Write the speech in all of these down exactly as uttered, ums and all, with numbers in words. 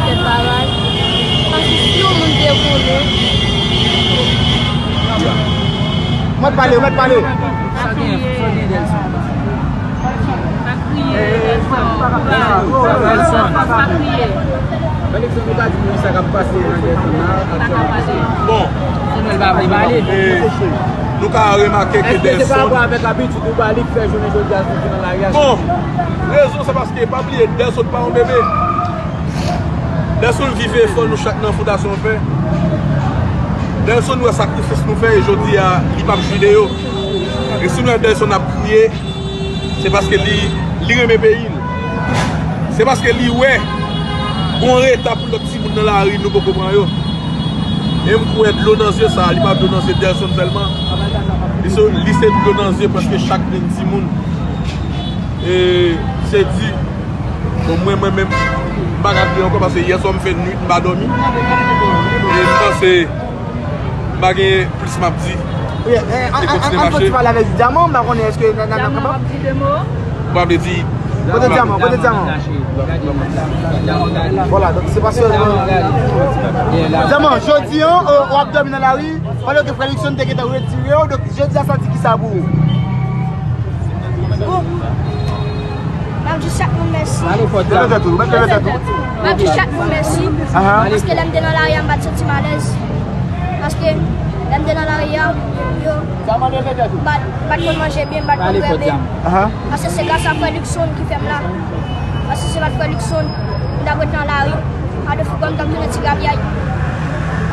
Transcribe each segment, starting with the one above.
Kèt bagay. Paske si yon moun te konnen. Mèt pale, mèt pale. Pa kriye. Pa kriye, Delson. Pa kriye. Bon, nou ka remake ke Delson. Bon, rezon se paske pa bliye Delson pa yon bebe. Delson viv efò nou chak nan fondasyon fè. Delson wè sakrifis nou fè e jodi a li p ap jide yo. E si nou wè Delson ap kriye, se paske li, li renmen peyi l. Se paske li wè gon reta pou lòt timoun nan lari nou poko pran yo. E m kwè dlo nan zye sa, li pa dlo nan zye Delson sèlman. Li se, li se dlo nan zye prèske chak grenn timoun. E se di, bon, mwen, mwen menm, m pa ka kriye ankò paske yè swa m fè nwit, m pa dòmi. E m panse m pa gen plis m ap di. Wi, eh, an, an, an, an fè ti pale avèk Dyaman, m pa konnen èske nan, nan, nan, Dyaman ap di de mo. Bon, ap di. Kote Dyaman, kote Dyaman? Vwala, donk se pa sèlman. Dyaman, jodi an, w ap dòmi nan lari, pandan ke frè Luckson te gentan retire w, donk jodi a sa di kisa pou ou? Bon, m ap di chak moun mèsi. Pale fò, Dyaman. Leve tèt ou, mèt leve tèt ou. M ap di chak moun mèsi. Aha. Paske lè m te nan lari a, m pa t santi m alèz. Paske lè m te nan lari a, yo, m pa t, m pa t konn manje byen, m pa t konn bwè byen. Aha. Paske se gras a frè Luckson ki fè m la. Paske si se pa t frè Luckson, m t ap ret nan lari. A de fou, m t ap tounen ti grapyay.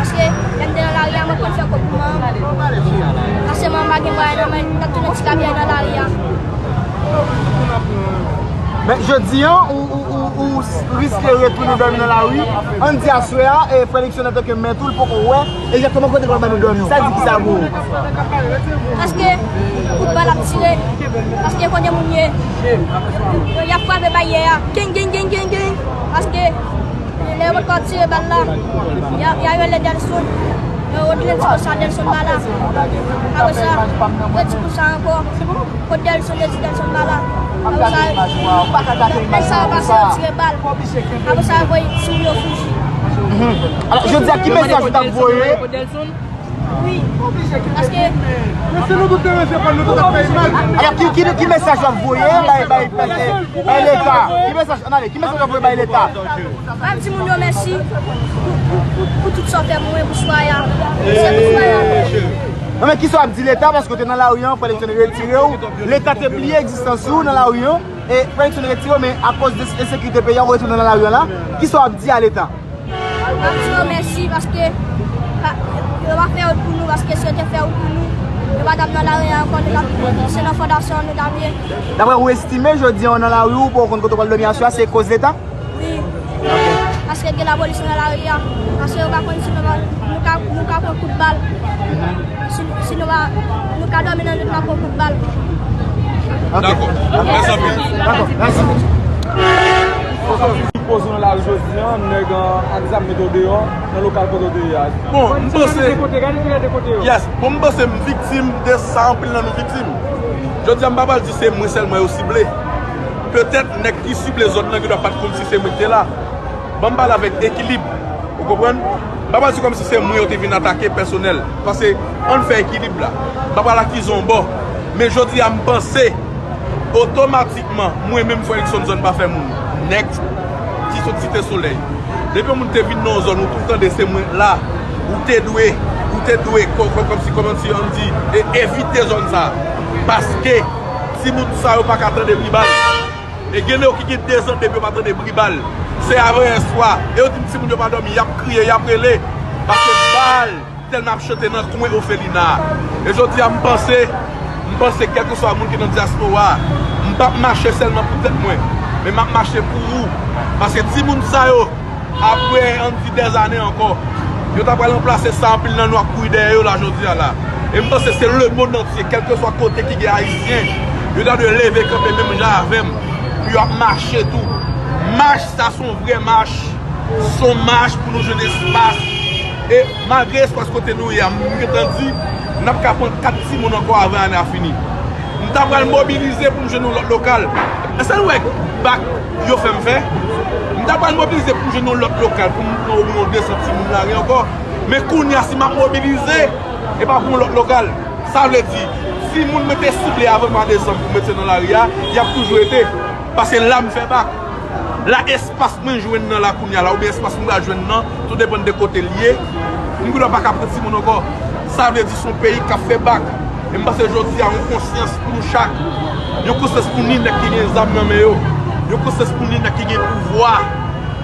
Paske lè m te nan lari a, mwen konn fè kòb pou manman m. Paske manman m pa gen mwayen nan men l, m t ap tounen ti grapyay nan lari a. Men jodi an, ou, ou, ou, ou riske retounen dòmi nan lari. Ann di aswè a, e, frè Luckson antanke mèt ou, l poko wè egzakteman kote l pral ba nou dòmi. Sa di kisa pou ou? Paske kout bal ap tire. Paske kote moun ye, y ap frape bay yè a. Geng, geng, geng, geng, geng. Paske lè yo potko ap tire bal la, y a, y a rele Delson. Yo rele ti konsa Delson pa la. Apre sa, yo di konsa ankò. Kot Delson, yo di Delson pa la. Apre sa, nèg sa yo pase, yo tire bal. Apre sa, yo voye timoun yo fouji. Mhm. Alò, jodi a, ki mesaj ou t ap voye? Wi. Paske Men si nou tout te rete fò, nou tout ap fè imaj. Alò, ki, ki, ki mesaj w ap voye bay, bay, bay, bay Leta? Ki mesaj, ann ale, ki mesaj w ap voye bay Leta? M ap di moun yo mèsi pou, pou, pou, pou tout sa w fè pou mwen, pou swaya. Se pou swaya. Non, men kisa w ap di Leta, paske w te nan lari an, frè Luckson retire w, Leta te bliye egzistans ou nan lari an, e frè Luckson retire w, men akoz de ensekirite peyi a, ou retounen nan lari an la, kisa w ap di a Leta? M ap di yo mèsi paske pa, yo pa fè wout pou nou, paske si yo te fè wout pou nou, nou pa t ap nan lari a ankò, nou t ap, se nan fondasyon an nou t ap ye. Dapre ou estime, jodi an w nan lari, ou poko konn kote w pral dòmi aswè a, se koz Leta? Wi. Paske gen lapolis nan lari a. Paske yo pa konn si nou pa, nou ka, nou ka pran kout bal. Si, si nou pa, nou ka dòmi nan nwit, n ap pran kout bal. Ok. Dakò. Mèsi anpil. Dakò, mèsi. Ki poze nan lari jodi an, nèg an, ak zam mete w deyò, nan lokal kote w te ye a? Bon, m panse, yes, bon, m panse m viktim de sa, anpil nan nou viktim. Jodi a, m pa pral di se mwen sèlman yo sible. Petèt, nèg ki sible zòn nan, gen dwa pa t konn si se mwen ki te la. Ban m pale avèk ekilib. Ou konprann? M pa pral di kòmsi se mwen yo te vin atake pèsonèl. Paske, ann fè ekilib la. M pa pral akize yon bò. Men jodi a, m panse, otomatikman, mwen menm, frè Luckson, zòn pa fè moun. Nèg ki sot Site Solèy. Depi yon moun te vin nan yon zòn, ou tou tande se mwen la, ou te dwe, ou te dwe, kò-, kò-, kòmsi, kòmsi ann di, e, evite zòn sa. Paske, timoun sa yo pa ka tande bri bal. E gen yo ki gen dezan depi yo pa tande bri bal. Se avanyè swa. E yo di m timoun yo pa dòmi, y ap kriye, y ap rele. Paske bal tèlman ap chante nan kwen ofelina a. E jodi a, m panse, m panse kèlkeswa moun ki nan dyaspora a, m p ap mache sèlman pou tèt mwen, men m ap mache pou ou. Paske timoun sa yo, apre, ann di, dèzane ankò, yo ta pral ranplase sa anpil nan nou ap kouri dèyè yo la jodi a la. E m panse se lemonn antye, kèlkeswa kote ki gen Ayisyen, yo ta dwe leve kanpe menm jan avè m, pou yo ap mache tou. Mach sa se yon vrè mach, se yon mach pou nou jwenn espas. E malgre espas kote nou ye a, m gentan di, n ap ka pran kat timoun ankò avan ane a fini. M ta pral mobilize pou m jwenn yon lòt lokal. Èske nou wè bak yo fè m fè? M ta pral mobilize pou jwenn yon lòt lokal pou m pran omwen yon de san timoun lari ankò. Men kounye a, si m ap mobilize, e pa pou yon lòt lokal. Sa vle di, timoun mwen te sible avan mwa desanm pou mete nan lari a, y ap toujou rete. Paske la m fè bak. La espas mwen jwenn nan la kounye a la, oubyen espas mwen pral jwenn nan, tou depann de kote l ye, m gendwa pa ka pran timoun ankò. Sa vle di se yon peyi k ap fè bak. E m panse jodi a, yon konsyans pou nou chak. Yon konsyans pou ni nèg ki gen zam nan men yo. Yon konsyans pou ni nèg ki gen pouvwa.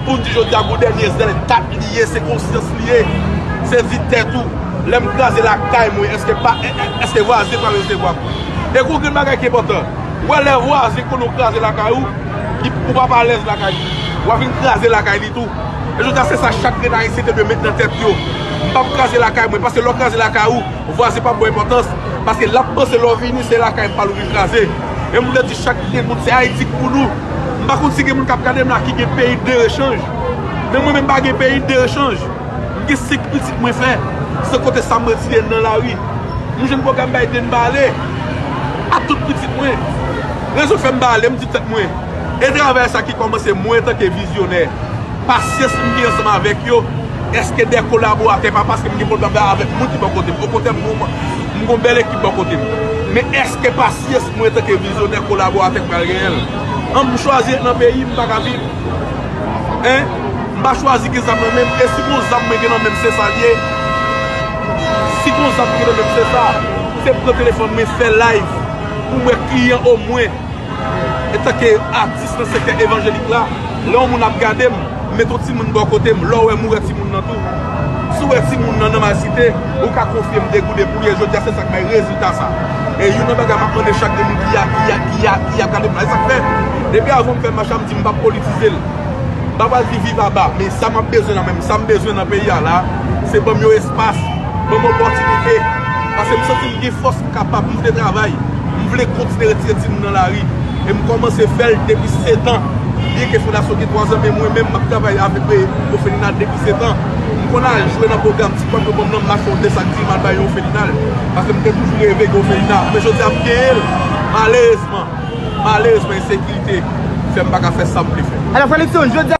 Pou n di jodi a, gon dènye zèl kat li ye, se konsyans li ye. Se di tèt ou, lè m kraze lakay mwen, èske pa, èske vwazen pa resevwa m? E gon grenn bagay ki enpòtan. Ou wè lè vwazen konnen w kraze lakay ou, li, ou pa pa alèz lakay li. W a vin kraze lakay li tou. E jodi a, se sa chak grenn Ayisyen te dwe met nan tèt yo. M p ap kraze lakay mwen, paske lè w kraze lakay ou, vwazen p ap ba w enpòtans. Paske l ap panse lè w vini, se lakay pa l ou vin kraze. E m vle di chak grenn moun, se Ayiti k pou nou. M pa konn si gen moun k ap gade m la ki gen peyi de rechanj. Men mwen menm, m pa gen peyi de rechanj. M gen senk pitit mwen fè, se kote sa m retire nan lari. M jwenn pwogram Biden, m pa ale. A tout pitit mwen. Rezon k fè m pa ale, m di tèt mwen, e travay sa ki kòmanse mwen antanke vizyonè. Pasyans m gen ansanm avèk yo, èske de kolaboratè, pa paske m gen pwoblèm avèk moun ki bò kote m. Okontrè, m gon, m gon bèl ekip bò kote m. Men èske pasyans mwen antanke vizyonè, kolaboratè k pral genyen l? An, m chwazi ret nan peyi m, m pa ka viv. Hein? M pa chwazi gen zam nan men m. E si gon zam mwen gen nan men m, se sa l ye. Si gon zam mwen gen nan men m, se sa. Se pran telefòn mwen, fè live pou m wè kliyan omwen. Antanke atis nan sektè evanjelik la, lè yon moun ap gade m, m met yon timoun bò kote m, lè w wè m, ou wè timoun nan tou. Si w wè timoun nan nan malsite, ou ka konfye m de goud epi w ye. Jodi a, se sa k bay rezilta sa. E youn nan bagay m ap mande chak de moun ki a, ki a, ki a, ki ap gade m la, e sa k fè, depi avan m fè mach la, m di m p ap politize l. M pa pral di viv aba, men sa m ap bezwen nan men m, sa m bezwen nan peyi a la, se ban m yon espas, ban m opòtinite. Paske m santi m gen fòs, m kapab, m vle travay. M vle kontinye retire timoun nan lari. E m kòmanse fè l depi sèt an. Byenke fondasyon gen twa zan, men mwen menm, m ap travay avèk, e, òfelina depi sèt an. M konn al jwe nan pwogram ti kòb yo ban m nan, m achte yon de sak diri, m al bay yon òfelina. Paske m te toujou reve gen òfelina. Men jodi a, m genyen l. Malerezman, malerezman, ensekirite fè m pa ka fè sa m vle fè. Alò, frè Luckson, jodi a,